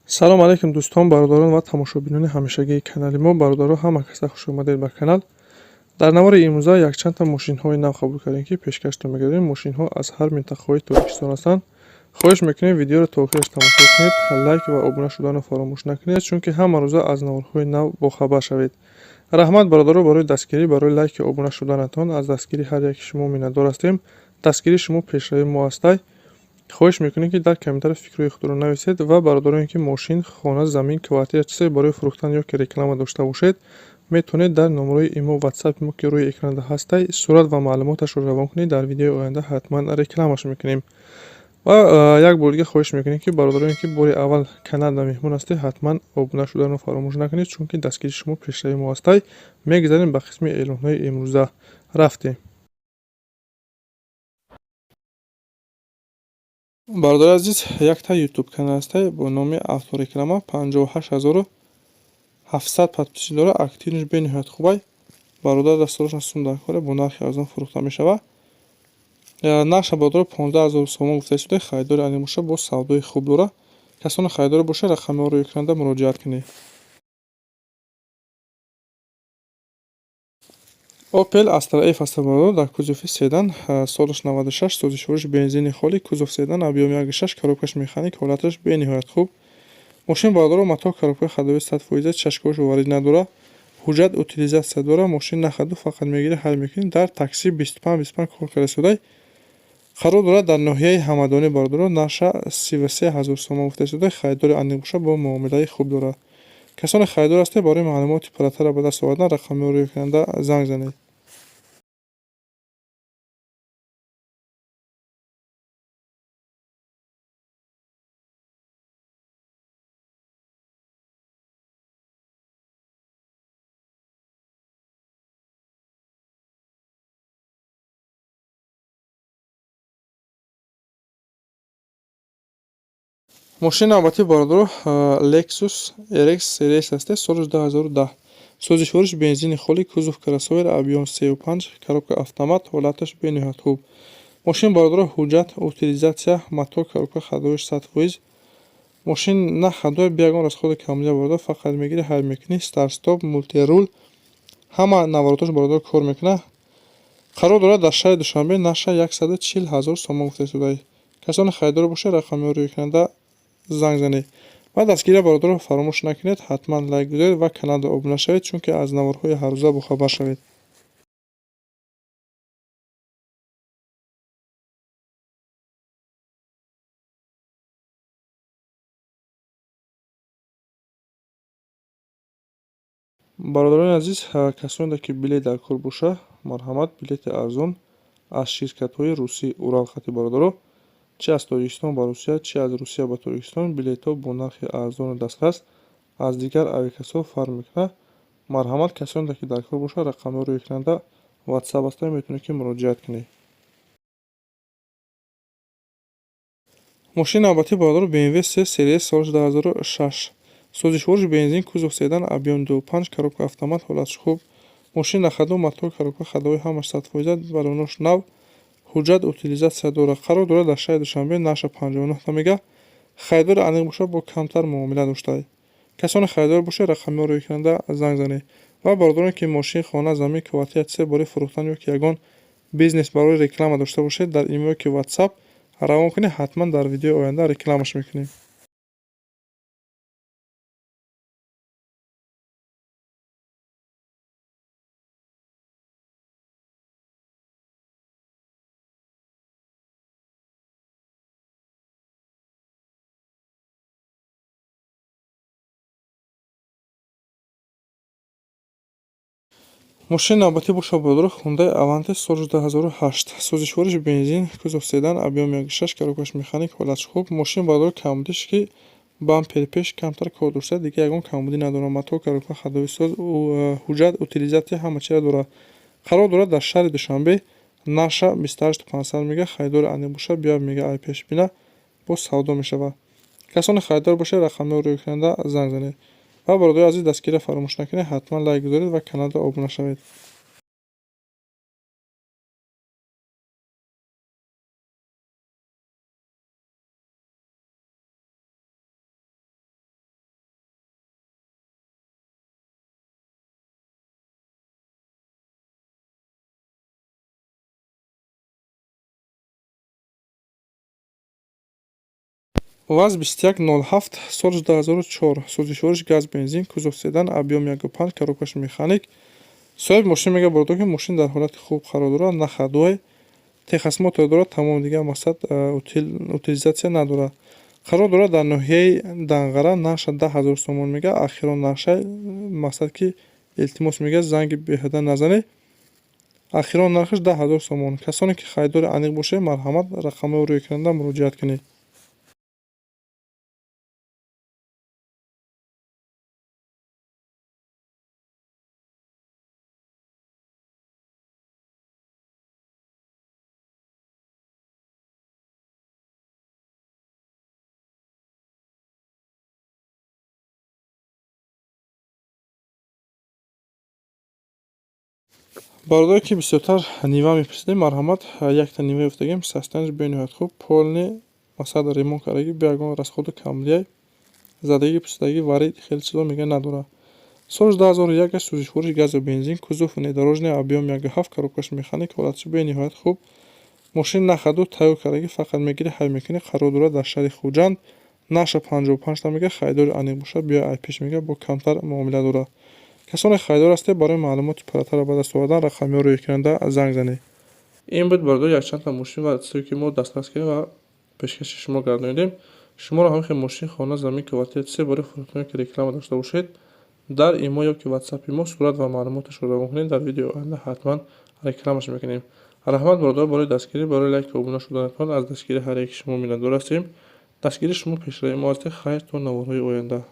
Салом алейкум, дӯстон, бародарон ва тамошобинони ҳамешагии канали мо. Бародаро, ҳама каса хуш омадед ба канал. Дар навори имрӯза якчандта мошинҳои нав қабул кардем, ки пешкаштон мегардем. Мошинҳо аз ҳар минтақаҳои Тоҷикистон ҳастанд. Хоҳиш мекунем, видеоро то охираш тамошо кунед, лайк ва обуна шуданро фаромӯш накунед, чунки ҳама рӯза аз наворҳои нав бохабар шавед. Раҳмат, бародаро, барои дастгирӣ, барои лайки обуна шуданатон. Аз дастгирии ҳар яки шумо миннатдор ҳастем. Дастгирии шумо пешравии мо ҳастай. Хоҳиш мекунем, ки дар комментария фикрҳои худро нависед ва бародароне, ки мошин, хона, замин, квартира, чизе барои фурӯхтан ё ки реклама дошта бошед, метавонед дар номерои имо, ватсапи мо, ки рӯи экранда ҳастай, сурат ва маълумоташро равон кунед. Дар видеои оянда ҳатман рекламаш мекунем. Ва як бор дига хоҳиш мекунем, ки бародароне, ки бори аввал каналда меҳмон ҳастед, ҳатман обуна шуданро фаромӯш накунед, чунки дастгирии шумо пешравии мо ҳастай. Мегузарем ба қисми эълонҳои имрӯза. Рафтем. Бародари азиз, якта ютуб канал ҳастай бо номи Автореклама, 58 700 подписчик дора, активныйш бениҳоят хубай. Бародар дастурашон сум дар коре, бо нархи арзон фурӯхта мешавад. Нархша, бародаро, 15 000 сомон гуфта шуда. Харидори ани боша, бо савдои хуб дора. Касоне харидор боша, рақамҳоро рӯи экранда муроҷиат кунед. Opel Astra F аст, бародар, дар кузови седан, солаш 96, сӯзишвориш бензини холӣ, кузов седан, объёми 1,6, коробкаш механик, ҳолаташ бениҳоят хуб. Мошин, бародаро, мотор, коробкаи ходовой 100%, чашкош варид надора, ҳуҷҷат утилизация дора. Мошин на ходу, фақат мегирӣ, ҳай мекунӣ. Дар такси 25-25 кор карда истодай. Қарор дорад дар ноҳияи Ҳамадонӣ. Бародаро, нарша 33 000 сомон гуфта истодай. Харидори аниқ боша, бо муомилаи хуб дорад. Касоне харидор ҳастед, барои маълумоти пурратарро ба даст овардан рақамҳоро рӯи экранда занг занед. Мошини навбатӣ, бародаро, Lexus RX RS аст, соли 2010, сӯзишвориш бензини холӣ, кузов кроссовер, объём 3,5, коробка автомат, ҳолаташ бениҳоят хуб. Мошин, бародаро, ҳуҷҷат утилизация, мотор, коробка ходовойш 100%. Мошин на ходовой, бе ягон расходи камбудия, бародар, фақат мегирӣ, ҳай мекунӣ. Старт-стоп, мультируль, ҳама наворотош, бародар, кор мекунад. Қарор дорад дар шаҳри Душанбе. Нарша 140 000 сомон гуфта истодаи. Касоне харидор бошад, рақамҳоро рӯи экранда занг занед. Ва дастгирия, бародаро, фаромӯш накунед, ҳатман лайк гузоред ва каналро обуна шавед, чунки аз наворҳои ҳаррӯза бохабар шавед. Бародарони азиз, касоне ки билет дар кор боша, марҳамат, билети арзон аз ширкатҳои русӣ Урал хати. Бародаро, чи аз Тоҷикистон ба Русия, чи аз Русия ба Тоҷикистон, билетҳо бо нархи арзону дастрас, аз дигар авиакассаҳо фарқ мекунад. Марҳамат, касоне ки дар кор бошад, рақамҳоро рӯи экранда ватсап ҳастанд, метавонед ки муроҷиат кунед. Мошини навбатӣ, бародаро, BMW 3 серия, соли 2006, сӯзишвориш бензин, кузов седан, объём 2,5, коробка автомат, ҳолаташ хуб. Мошин на ходу, мотор, коробка ходовой ҳамаш 100%, балонош нав, ҳуҷҷат утилизация дорад. Қарор дорад дар шаҳри Душанбе. Нарша 59 та мега. Харидори аниқ бошад, бо камтар муомила доштай. Касоне харидор бошад, рақамҳоро рӯи экранда занг занед. Ва бародароне ки мошин, хона, замин, квартира, чизе барои фурӯхтан ё ки ягон бизнес барои реклама дошта бошед, дар имейл ки ватсап равон кунед, ҳатман дар видеои оянда рекламаш мекунем. Мошини навбатӣ бошад, бародаро, Hyundai Avante, соли 2008, сӯзишвориш бензин, кузов седан, объём 1,6, коробкаш механик, ҳолаташ хуб. Мошин, бародаро, камбудиш ки бампери пеш камтар кор дошта, дигар ягон камбудӣ надорад. Мотор, коробка ходовой соз, ҳуҷҷат утилизация, ҳама чизро дорад. Қарор дорад дар шаҳри Душанбе. Нарша 28 500 мега. Харидори аниқ бошад, биёяд, мега, ай пеш бина, боз савдо мешавад. Касоне харидор бошад, рақамҳоро рӯи экранда занг занед. Ва бародари азиз, дастгирия фаромӯш накунед, ҳатман лайк гузоред ва каналда обуна шавед. ВАЗ 2107, соли 2004, сӯзишвориш газ, бензин, кузов седан, объём 1,5, коробкаш механик. Соҳиби мошин мегӯяд, бародар, ки мошин дар ҳолати хуб қарор дорад, на ходовой, техосмотр дорад, тамоми дигар мақсад утилизация надорад. Қарор дорад дар ноҳияи Данғара, нархша 10 000 сомон мегӯяд, ахирон нархша, мақсад ки илтимос мегӯяд, занги беҳуда назанед. Ахирон нархаш 10 000 сомон. Касоне ки харидори аниқ бошед, марҳамат, рақамҳои рӯи экранда муроҷиат кунед. Бародаре ки бисёртар Нива мепурсидем, марҳамат, якта Нива ёфтагем, состоянияш бениҳоят хуб, полный, мақсад ремонт кардагӣ, бе ягон расходу камбудиай, задагӣ, пусидагӣ, варид, хеле чизо мегӯяд надорад. Соли 2001 аст, сӯзишвориш газу бензин, кузов внедорожный, объём 1,7, коробкаш механик, ҳолаташ бениҳоят хуб. Мошин на ходу, тайёр кардагӣ, фақат мегирӣ, ҳай мекунӣ. Қарор дорад дар шаҳри Хуҷанд, нархша 55 та мегӯяд, харидори аниқ бошад, биё ай пеш мегӯяд, бо камтар муомила дорад. Касоне харидор ҳастед, барои маълумоти пурратарро ба даст овардан рақамҳои рӯи экранда занг занед. Ин буд, бародар, якчандта мошин ва чизе ки мо дастрас кардем ва пешкаши шумо гардонидем. Шуморо ҳамин хел мошин, хона, замин, квартира, чизе барои фурӯхтане ки реклама дошта бошед, дар имо ё ки ватсапи мо сурат ва маълумоташро равон кунед, дар видеои оянда ҳатман рекламаш мекунем. Раҳмат, бародар, барои дастгирӣ, барои лайку обуна шуданатон. Аз дастгирии ҳар яки шумо миннатдор ҳастем. Дастгирии шумо пешравии мо аст. Хайр, то наворҳои оянда.